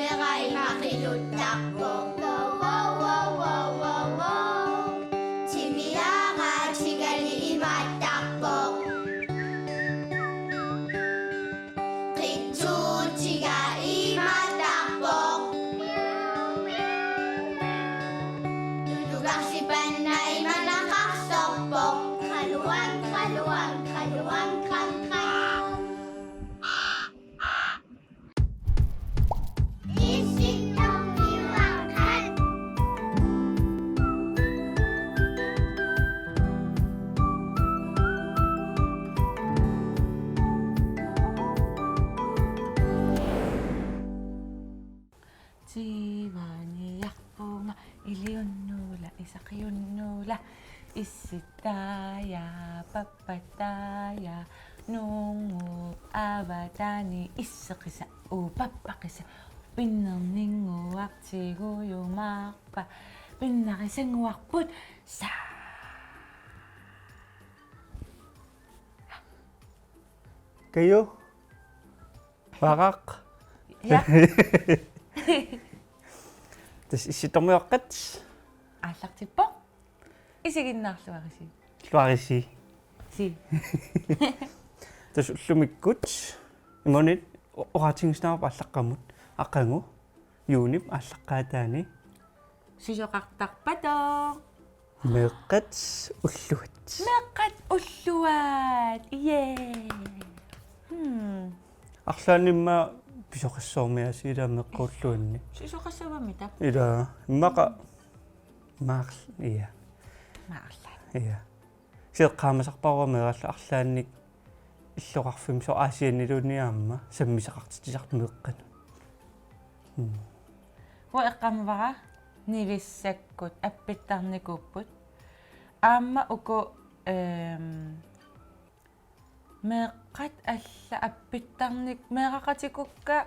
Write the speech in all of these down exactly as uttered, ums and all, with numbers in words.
Qeqqani maqiluttarpoq. Wow, wow, wow, wow, wow, wow. Timiaqqat qeqqani imaattarpoq. Qitsuutiga imaattarpoq. Tutukarsipanna imanaqarsorpoq. Qaluang, qaluang, qaluang, qang, qang. Issittorniuaqqat. Tiivaniarpunga iliunnula isaqiunnula. Issittaja, pappattaja, nuunnguup avatani isseqisa, uupappaqisa, pinnerninnguaq tigujumaarpa, pinnarisanguarput saa. Kaju. Varaq. Ja. Tassa Issittorniuaqqat. Aallartippoq. Isiginnaarluarisi. Luarisi. Si. Tassa ullumikkut. Imaluunniit o-, oqaatiginngisaannarpa aallaqqaammut. Aqagu. Juunip aallaqqaataani. Susoqartarpatoq. Meeqqat ulluat. Meeqqat ulluat. Yay. Hmm. Arlaanni immaqa pisoqassaarmiaasiit ilaa meeqqat ulluanni. Susoqassavammi taava? Ilaa. Immaqa maarl-, ja. Maarlaat. Ja. Seeqqaamasarpara meeraallu arlaannik illoqarfimmi soorlu Aasianniluunniit aamma sammisaqartitsisartut meeqqanut. Mm. Uanga eqqaamavara nivissakkut appittarnikuupput. Aamma uku, ehm, meeqqat alla appittarnik-, meeraqatikukka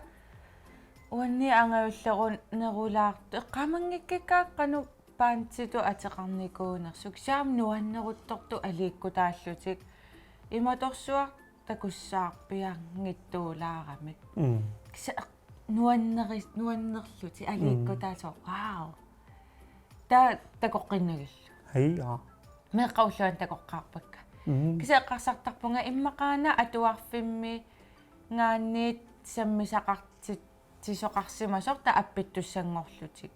uanni angajullerunerulaartut eqqaamanngikkikka qanoq banditut ateqarnikuunersut. Kisianni nuanneruttortut aliikkutaallutik. Imatorsuaq takussaarpianngitsuulaaramik. Mm. Kisianni nuanneri-, nuannerlutik aliikkutaasut. Mm. Wow. Taava takoqqinnagillu. Hej, ja. Meeqqat ulluanni takoqqaarpakka. Mm. Kisianni eqqarsartarpunga immaqa una atuarfimminngaanniit sammisaqartit- tisoqarsimasoq taava appittussanngorlutik.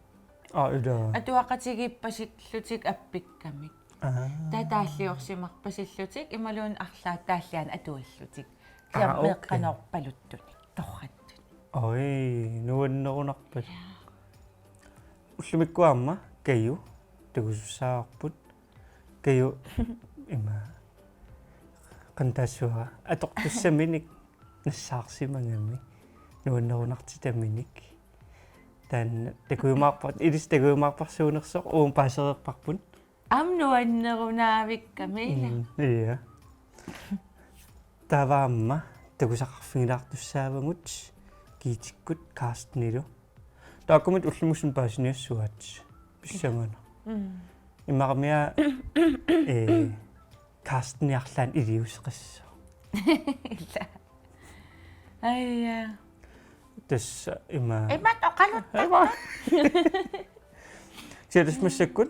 Aa, ilaa. Atuaqatigiippasillutik appikkamik. Aa. Taava taalliorsimarpasillutik imaluunniit arlaat taalliaanni atuillutik. Aa, okay. Kiammeeqqanorpaluttunik, torrattunik. Oj, nuannerunarput. Ja. Ullumikkut aamma Kaju takusussaavarput. Kaju ima qantaassuara atortussaminik nassaarsimagami nuannerunartitaminik. Taanna takujumaarpar-, ilissi takujumaarparsuunersoq uuma paasereerparput. Aamma nuannerunaavikkami ilaa. Mm, ja. Taava aamma takusaqarfigilaartussaavagut Giitikkut Carstenilu. Taakkununnga ullumikkut paasiniassuat pissanganaq. Mm. Immaqami, eh, Carsteni arlaannik iliuuseqassaaq. Ilaa. Aja. Tassa ima. Imaattoq oqaluttoq. Aja. Siatusmassakkut,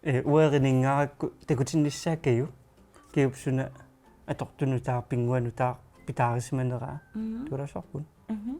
eh, uerininngaarakku takutinnissaa Kaju. Kajup suna atortunik taava pinnguanik taava pitaarisimaneraa. Mm. Tuulasorpun. Mhm.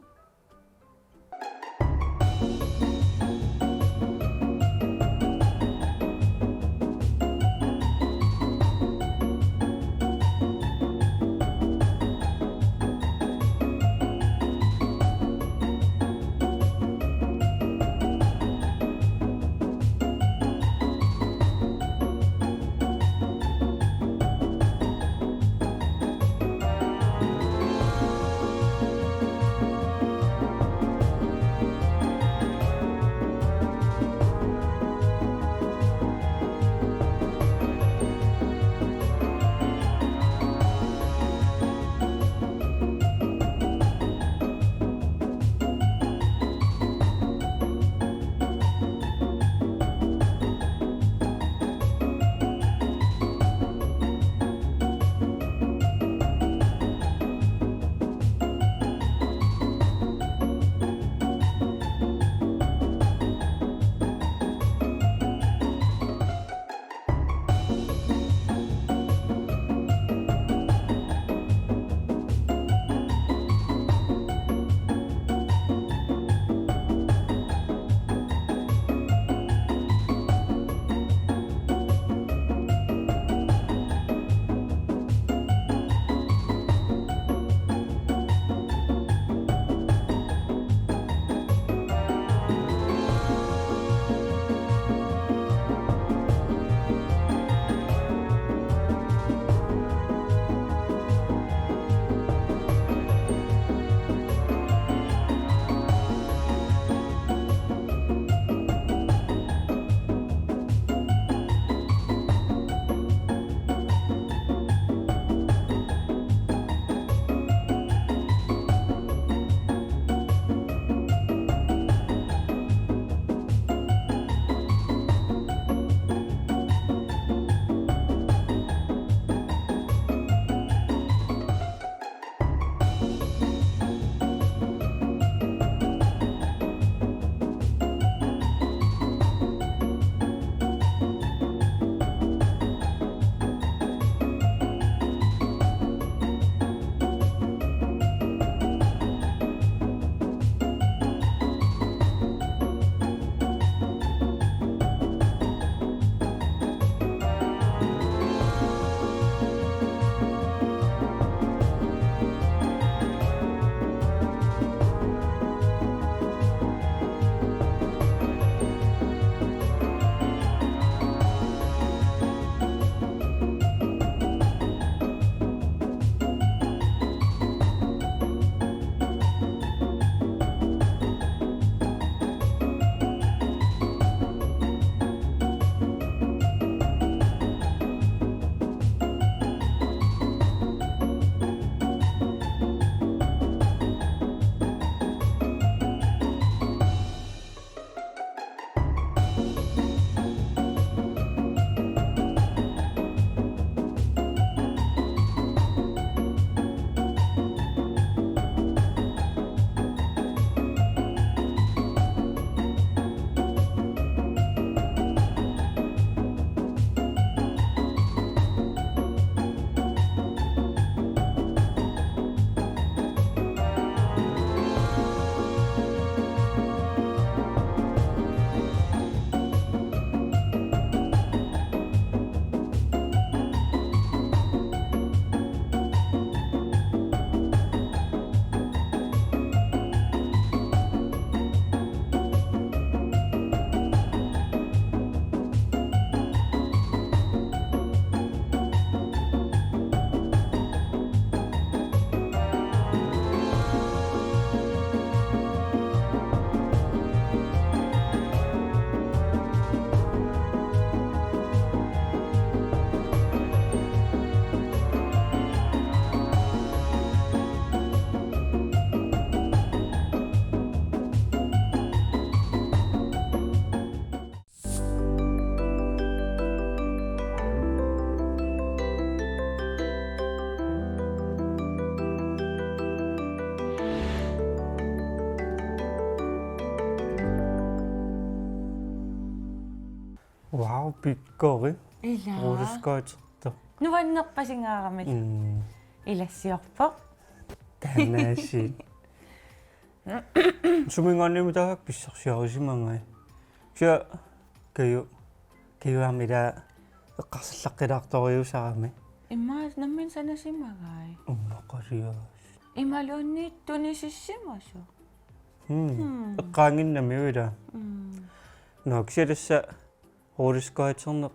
Wow, pikkori. Ila. Rulleskøjtertoq. Nuannerpasingaarami. Mm. Ilassiorpoq. Taamaasiit. Suminngaanniit taakku pissarsiarisimagai. Sia Kaju, Kaju aamma ila eqqarsallaqqilaartorujussuusarami. Immaqa nammineq sanasimagai. Ummaqalias. Imaluunniit tunisissimasoq. Hmm. Hmm. Eqqaannginnamiuk ila. Hmm. Nå, kisianni tassa rulleskøjterneq.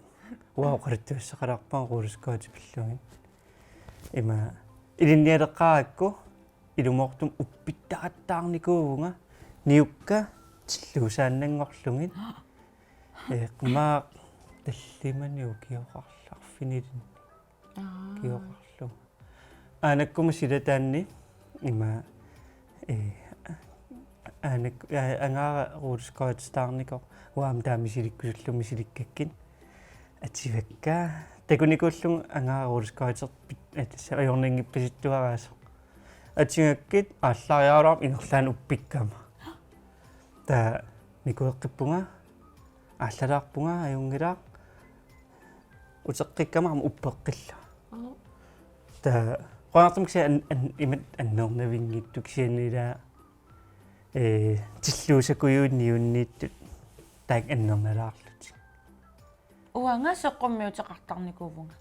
Wow, oqaluttuassaqalaarpara rulleskøjter pillugit. Ima ilinnialeqqaarakku ilumoortumik uppittaqattaarnikuuvunga niukka tilluusaannanngorlugit. Ee, maaq tallimanik ukioqarlunga arfinilinnik. Aa. Ukioqarlunga. Aanakkuma silataanni ima, ee, aanak-, aa, angaara rulleskøjtertaarnikoq uanga aamma taava misilikkusullunga misilikkakkit. Ativakka. Takunikuullunga angaara rulleskøjterpit-, ee, tassa ajornanngippasittuaraasoq. Atigakkit aallariaraluarama ingerlaannaq uppikkama. Taava nikueqqippunga, aallalaarpunga, ajunngilaaq, uteqqikkama aamma uppeqqillunga. Aa. Taava qujanartumik kisianni an-, an-, imatut annernavinngitsut kisianni ila, ee, tilluusakujuit niunniittut taakku annernalaarlutik. Uanga seqummiuteqartarnikuuvunga.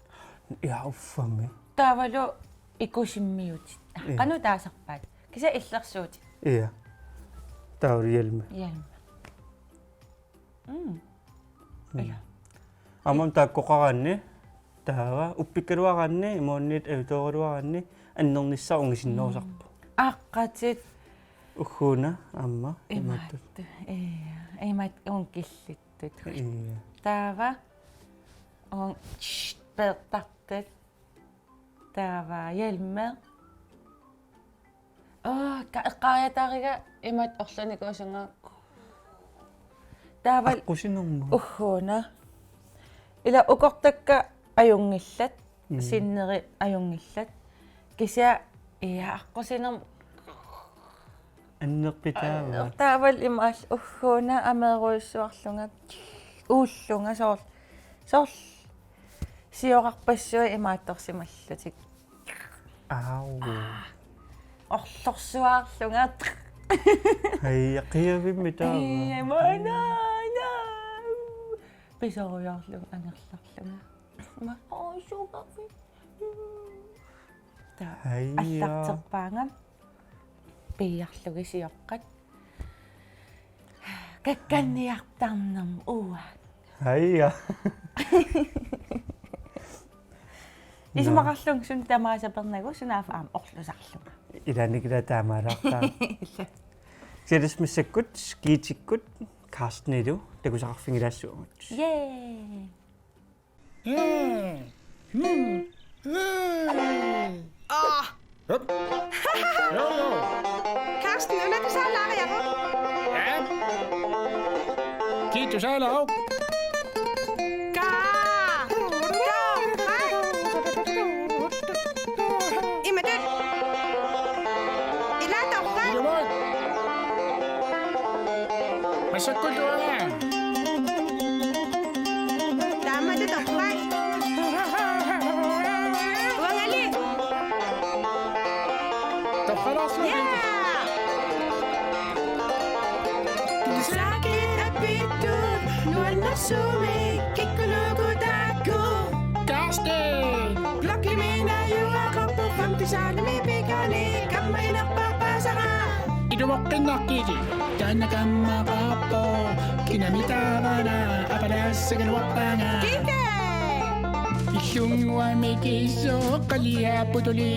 Ja, uffami. Taavalu ikusimmiutit. Ja. Qanoq taasarpaat? Kisianni illersuutit. Ja. Taava hjelmi. Hjelmi. Mm. Mm. Ja. Aamma taakkoqaraanni, taava uppikkaluaraanni, imaluunniit ajutooraluaraanni, annernissaq ungasinnerusarpoq. Mm. Aqqatit. Ugguuna aamma, imaattoq. Imaattoq. Ja. Imaattoq uunga killittut. Ja. Taava. Uunga, shh, peertartut. Taava hjelmi. Aa, ka-, eqqaariataariga imatut orlanikuusunga. Taava aqqusinermut. Ugguuna. Ila ukortakka ajunngillat, mm, sinneri ajunngillat. Kisianni, ja, aqqusinermut. Annerpit taava? Taavalu imaallugu ugguuna ameerujussuarlunga, uullunga soorlu, soorlu sioqqarpassuit imaattorsimallutik. Au. Orlorsuarlunga. Ai, qiavimmi taava? Ai, maana, na. Pisorujoorlunga angerlarlunga. Ma, oh, sugar. Taava. Ai, ja. Allarterpaanga. Piiarlugit sioqqat. Kakkanniartarnermut uanga. Ai, ja. Nå. Isumaqarlunga suna tamaasa peernagu, sunaaffa aamma orlusarlunga. Ilaanni kila taamaalaartaa. Ila. Kisianni massakkut, Giitikkut, Carstenilu, takusaqarfigilaassaagut. Yay! Carsten, una tusaalaariaruk? Ja. Giit tusaalaaruk? Kaa. Kaa. Imatut. Ilaa torrak. Ilumoorpoq. Massakkut uanga. Taamatut torrak. Uangali. Torralaarsuutit. Ja! Tusaakit apittut nuannersumik kikkunuku taakku. Carsten! Blokkimi najugaqarpoq femte salimi pikani kammaginerpaasara. Ilumoqqinnaqqiti. Taanna kammaqarpoq, kinami taavana, apalassagaluarpaanga. Kika! Illunnguamik isoq qaliaputuli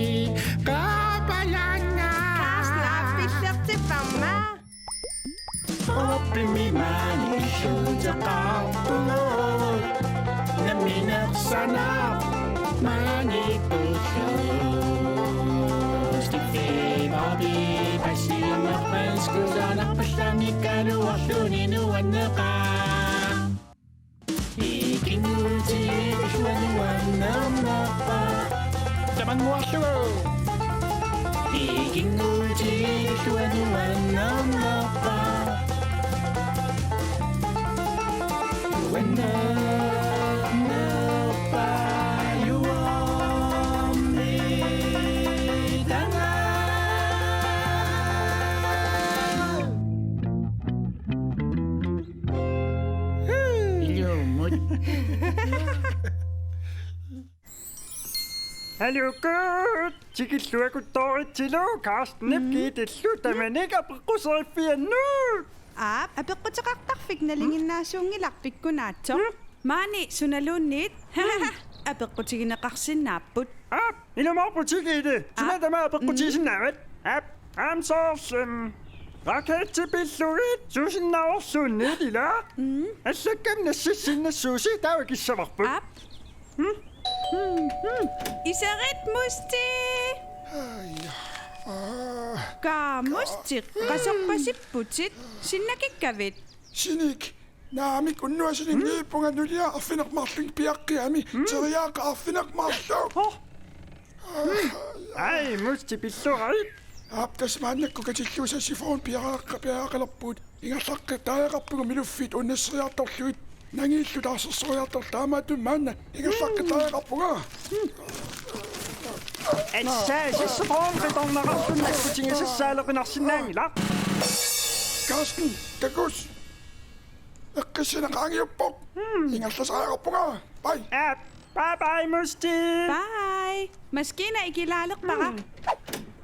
qaapalaanga. Kaasnaap pillertipparma. Oppimi maani illuuteqarpugut. Nammineq sanaa maani pullu. Stiffi Bobby, passiunerpaa skusanarpallani kaluarluni nuanneqaaq. Ikinnguutigilluarlugu nuannernerpaaq. Tamannguarlugu. Ikinnguutigilluarlugu nuannernerpaaq. Nuanner- Hallo, Kurt. Tikilluakuttooritsillu Carstenip Giitillu tamanik apeqquseriffiannut. Aap, apeqquteqartarfik nalinginnaasuunngilaq pikkunaatsoq. Maani sunaluunniit apeqqutigineqarsinnaapput. Aap, ilumoorputit Giite. Suna tamaat apeqqutigisinnaavat? Aap, aamma soorlu raketti pillugit suusinnaavorluunniit, ilaa? Allakkami nassissinnassuusi, taava kissavarput. Aap. Iserit, Musti! Ai, aa. Kaa, Musti, qasorpasipputit? Sinnakikkavit? Sinik. Naamik, unnuaq sinik niippunga nuliaq arfineq-marlunnik piaqqiami. Teriaaqqat arfineq-marluk. Ai, Musti, pilluarit. Aap, tassa maannakkut katillugu saxofon piareerqa-, piareerqalerpugut. Ingerlaqqitariaqarpunga Miluffiit unnasseriartorlugit. Nangiillu taarsersoriartorlugit, taamaattumik maanna ingerlaqqitariaqarpunga. Assa, saxofon qitornaqarluni nakkutigisassaaleqinarsinnaanngilaq. Carsten, takuss. Eqqissineq qaangiuppoq. Ingerlasariaqarpunga. Bye. Aap, bye bye, Musti. Bye. Maskiina ikilaalerpara.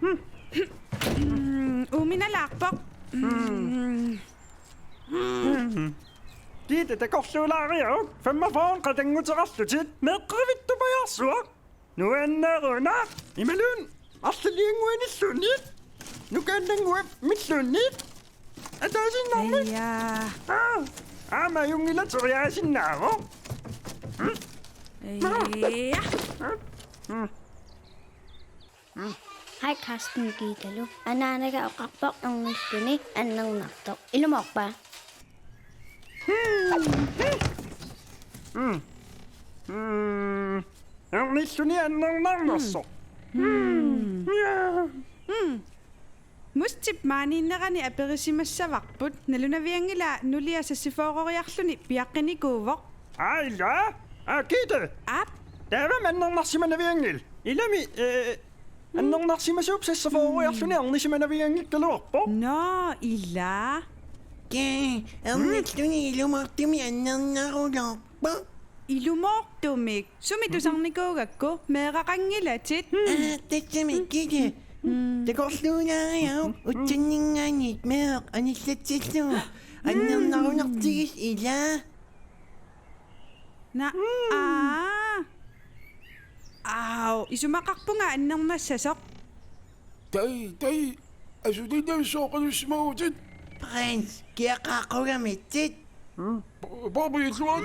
Mm, uuminalaarpoq. Mm. Giite, takorluulaariaruk, femogfyrre qatannguteqarlutit, meeqqerivittupajaarsuaq. Nuanneruna, imaluunniit arlaliannguanilluunniit, nukaannannguamilluunniit, ataasiinnarmik. Aja. Aa, aamma ajunngilaq, teriaasinnaavoq. Aja. Hej, Carsten Giitalu. Anaanaga oqarpoq ernilluni annernartoq. Ilumoorpa? Mm. Mm. Ernilluni annernarnersoq. Mm. Ja. Mm. Mustip maaniinnerani aperisimassavarput, nalunavianngilaa nuliaq saxofoneriarluni piaqqinikuuvoq. Aa, ilaa? Aa, Giite. Aap. Taavami annernarsimanavianngilaq. Ilami, eh, annernarsimasuup saxofoneriarluni ernisimannavianngikkaluarpoq. Nå, ilaa. Kee, ernilluni ilumoortumik annernarunarpoq. Ilumoortumik. Sumi tusarnikuugakku, meeraqanngilatit. Aa, tassami Giite. Mm. Takorluulaariaruk, utsanninngaanniit meeraq anillatsillugu. Annernarunartigisoq, ilaa. Na, aa. Aau, isumaqarpunga annernassasoq. Tai, tai, asutiinnavissoq oqalussimavutit. Prins, kiaqaaqqugamitsit. Hmm? Bo-, Bobby, illuat.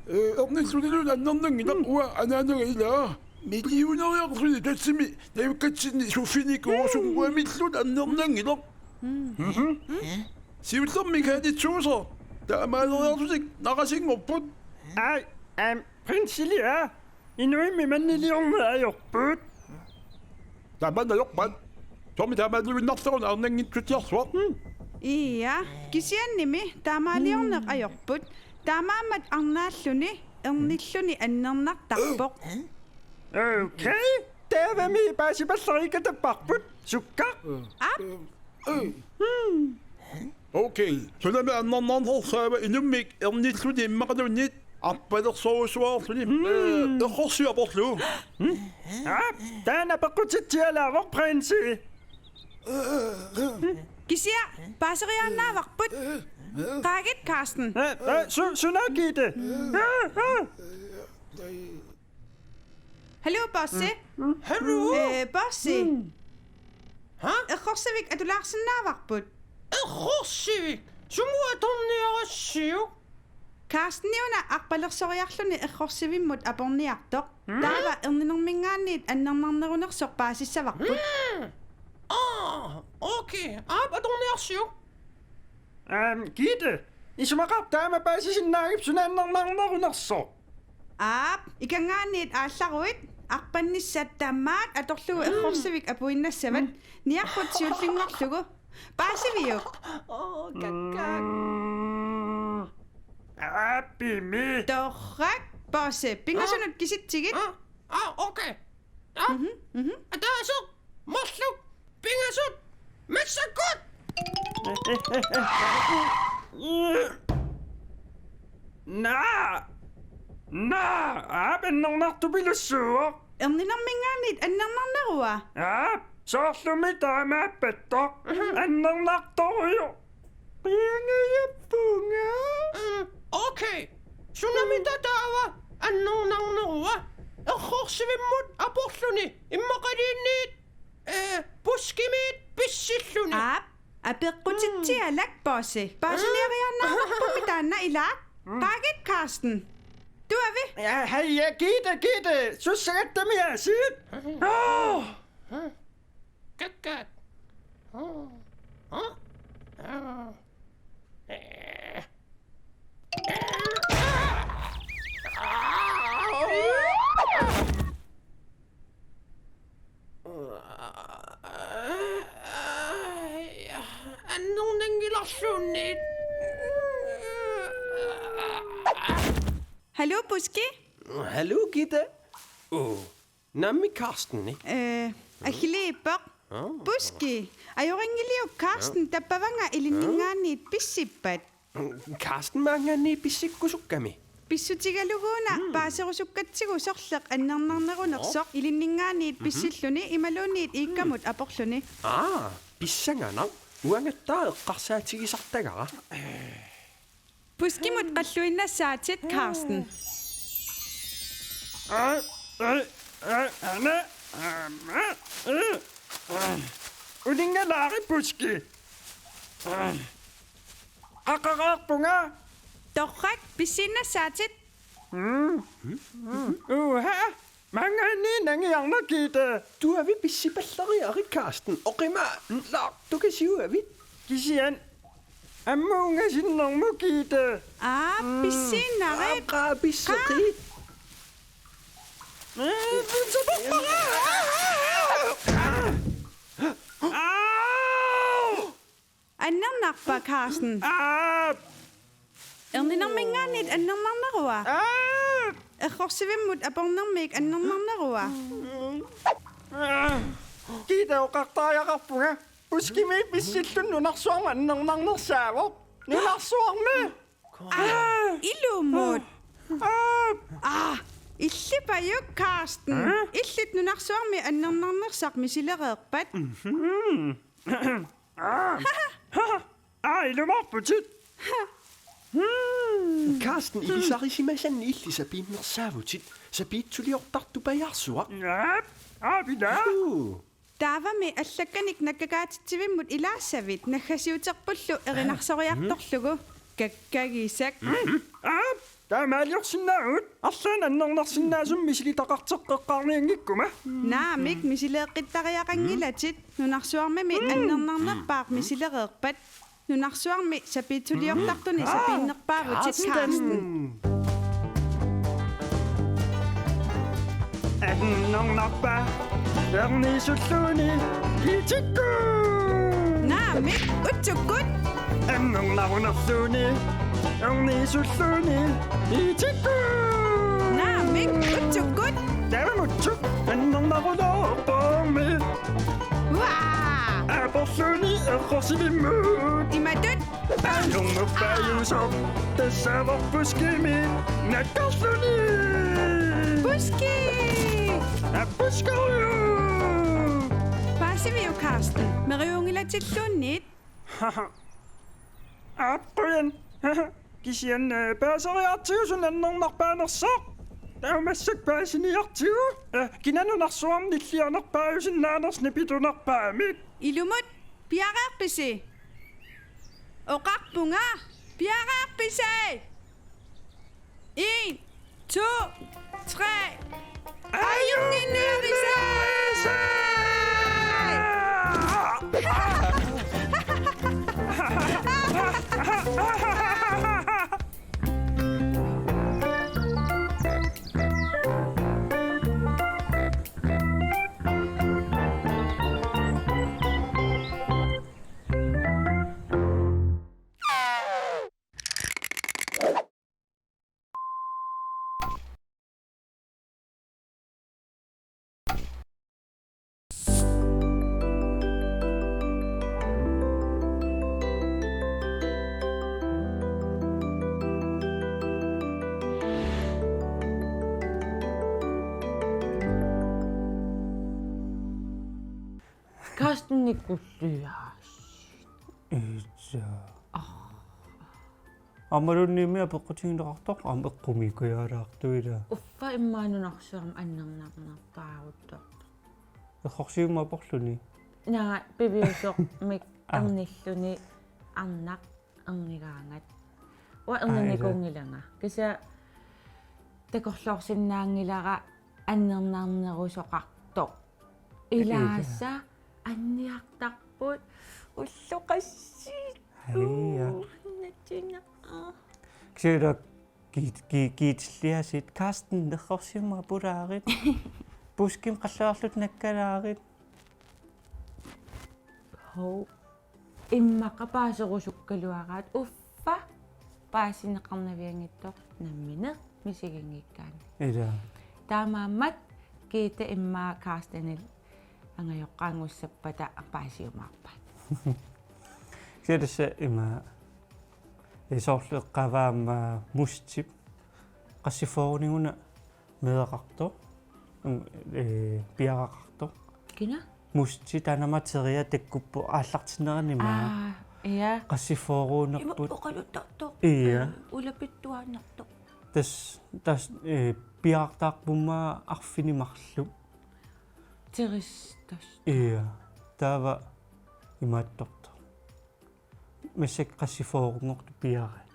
Eh, ernillunilu annernanngilaq, uanga anaanaga ilaa. Millionæriarluni tassami najukkatsinni suffinikuuvoq, sunnguamilluunniit annernanngilaq. Mhm. Siullermik kaanitsuusoq. Taamaaleriarlutik naqasinngorput. Ai, am, prinsilia. Inuimmi manniliorneq ajorput. Tamanna ajorpat. Soormi taamaaliuinnartaruna arnanngitsutsiarsuaq. Hmm. Ia, kisiannimi taamaaliorneq ajorput. Taamaammat arnaalluni ernilluni annernartarpoq. Okay. Taavami paasipallariikatapparput. Sukkaq? Aap. Hmm. Okay. Sunami annernarnersaava inummik ernilluni immaqaluunniit arpalersorujussuarluni, hmm, eh, errorsivik aporlugu. Hmm? Aap, taanna peqqutitsialaavoq, prinsi. Kisianni paaseriaannaavarput. Qaagit, Carsten. Eh, eh, su-, suna Gitte? Eh, eh. Hallo, bossi. Mm. Hallo? Eh, bossi. Mm. Ha? Errorsivik atulaarsinnaavarput. Errorsivik? Sumut atorniarassiuk? Carsteniuna arpalersoriarluni errorsivimmut aporniartoq. Mm. Taava erninerminngaanniit annernarnerunersoq paasissavarput. Mm. Aa, okay. Aap, atorniarsiuk. Aam, Gitte, isumaqarpa taama paasisinnaagit suna annernarnerunersoq? Aap, ikanngaanniit aallaruit, arpannissat tamaat atorlugu, mm, errorsivik apuinnassavat, mm, niarput siullinngorlugu. Paasiviuk? Åh, gak, gak. Mm. Aappimi. Torrak, bossi, pingasunut, ah, kisitsigit. Ah, ah, okay. Ah, mhm, mhm. Ataaseq, marluk, pingasut, massakkut! Naa! Naa! Aap, annernartupilussuuvoq. Erninerminngaanniit annernarnerua? Aap, soorlumi taamaappattoq. Annernartorujuk. Qiangajappunga. Mm, okay. Sunamita taava annernarnerua? Errorsivimmut aporluni immaqaluunniit, eh, Puskimiit pissilluni. Aap, apeqqutitsialak, Bosse. Paasiniariaannarnerpummi taanna, ilaat? Qaagit, Carsten. Tuavi? Ja, hej, ja, Gitte, Gitte. Sussagattamiaasiit. Åh! Kakkaak. Annernanngilarluunniit. Hallo, Puski. Hallo, Gitte. Åh, naamik Carsteni. Eh, aggiliippoq. Aa. Puski, ajorinngiliuk Carsten tappavanga ilinninngaanniit pissippat? Carsten maanngaanniit pissikkusukkami. Pissutigalugu una paaserusukkatsigu sorleq annernarnerunersoq ilinninngaanniit pissilluni imaluunniit iikkamut aporluni. Aa, pissanganaq, uangattaaq eqqarsaatigisartagara. Puskimut qalluinnassaatit, Carsten. Aa, aa, aa, ana, aamma, aa, aa. Uninngalaari, Puski. Aa. Aqaqaarpunga. Torrak, pissiinnassaatit. Mm. Uha. Maanngaanniit nangiarnaq, Gitte. Tuavi pissipallariarit, Carsten. Oqimaalaartukasiuavit. Kisianni ammut ungasinnermut, Gitte. Aa, pissiinnarit. Aa, qaa, pisseqi. Aa. Aa. Annernarpa, Carsten? Aap! Erninerminngaanniit annernarnerua? Aap! Errorsivimmut apornermiit annernarnerua? Aap! Gitte, oqartariaqarpunga. Puskimiit pissilluni nunarsuarmi annernarnersaavoq. Nunarsuarmi! Aa, ilumut. Aap! Aa, illipajuk, Carsten. Aa? Illit nunarsuarmi annernarnersaq misilereerpat? Mhm. Aa, ilumoorputit. Hmm. Carsten, ilisarisimasanni illit sapiinnersaavutit, sapiitsuliortartupajaarsuaq. Aap, aap, ilaa. Juu. Taavami allakkanik nakkakaatitsivimmut ilaassavit, naggasiuterpullu erinarsoriartorlugu. Kakkagisak. Aap, taamaaliorsinnaavugut. Arlaannik annernarsinnaasumik misilitaqarteqqeqqaarnianngikkuma. Naamik, misileeqqittariaqanngilatit. Nunarsuarmimi annernarnerpaaq misilereerpat. Nunarsuarmi sapiitsuliortartuni sapiinnerpaavutit, Carsten. Carsten. Annernarpa, erniisulluni, itikku! Naamik, utsukkut. Annernarunerluni, erniisulluni, itikku! Naamik, utsukkut. Taamaattumik annernarunerpaammi. Uaa! Aporluni errorsivimmut. Imatut. Ajornerpaajusoq. Tassaavoq Puskimi nakkarluni. Puski! Aap, Puskoriu! Paasiviuk, Carsten? Meriunngilatilluunniit? Aap, qujan. Kisianni, eh, paaseriartigu suna annernarpaanersoq. Taava massakkut paasiniartigu. Eh, kina nunarsuarmi nillianerpaajusinnaanersoq nipitunarpaamik. Ilumut, piareerpisi? Oqarpunga, piareerpisi? En, to, tre. Ajunnginnerisa! Carsten Nikolajs. Itsa. Aammaluunniimmi apeqqutigineqartoq aamma eqqumiikkujaalaartuila. Uffa immaqa nunarsuarmi annernarnerpaaruttortoq. Errorsiumaaporluni. Naa piviusormik Aa. Ernilluni arnaq ernigaangat. Uanga Aa, ila. Ernernikuunngilanga. Kisianni takorloorsinnaanngilara annernarnerusoqartoq. Ila. Ilaasa anniartarput ullut qassit. Aa, ila. Uu, natsina. Kisianni ki-, ki-, kiitilliaasiit Carsten errorsiumaapput ilaarit. Buskim qalluarlutit nakkalaarit. Hov. Immaqa paaserusukkaluaraat uffa paasineqarnavianngitsoq nammineq misiginngikkaanni. Ila. Taamaammat Gitte immaqa Carstenip angajoqqaanngussappata paasiumaarpaat. Kisianni tassa ima, ee, soorlu eqqaavaa aamma Mustip qassifooruniguna meeraqartoq, mm, ee, piaraqartoq. Kina? Musti taanna materiaa takkuppoq aallartinnerani ima. Aa, ja. Qassifooruunerput. Ima oqaluttartoq. Ja. Ee, ulapittuaannartoq. Tassa, tassa, ee, piaraqtaarput aamma arfineq-marluk. Tiristas. Ja. Taava imaattortoq. Massakkut qassifoorunngortoq piarai.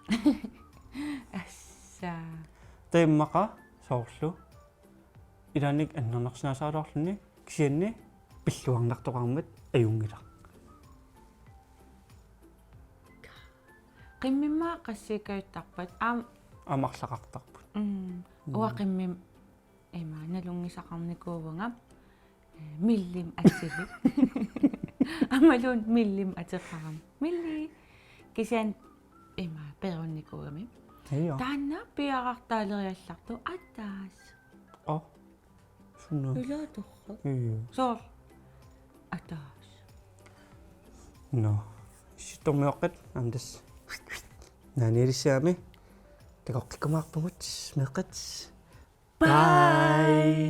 Assa. Taava immaqa soorlu. Ilaanni annernarsinnaasaraluarluni kisianni pilluarnartoqarmat ajunngilaq. Qimmimma qassiikkajuttarpat aam-, aamma arlaqartarput. Mm. Mm. Uanga qimmim ima nalunngisaqarnikuuvunga, eh, Millim atilik. Aammaluunniit Millim ateqarami. Milli. Kisianni ima perunnikuugami. Io. Taanna piarartaaleriallartoq ataaseq. Oh. Suna. Ilaa torrak. Io. Soorlu. Ataaseq. Nå. Issittormioqqat, aamma tassa. Naanialissaami. Takoqqikkumaarpugut, meeqqat. Bye. Bye.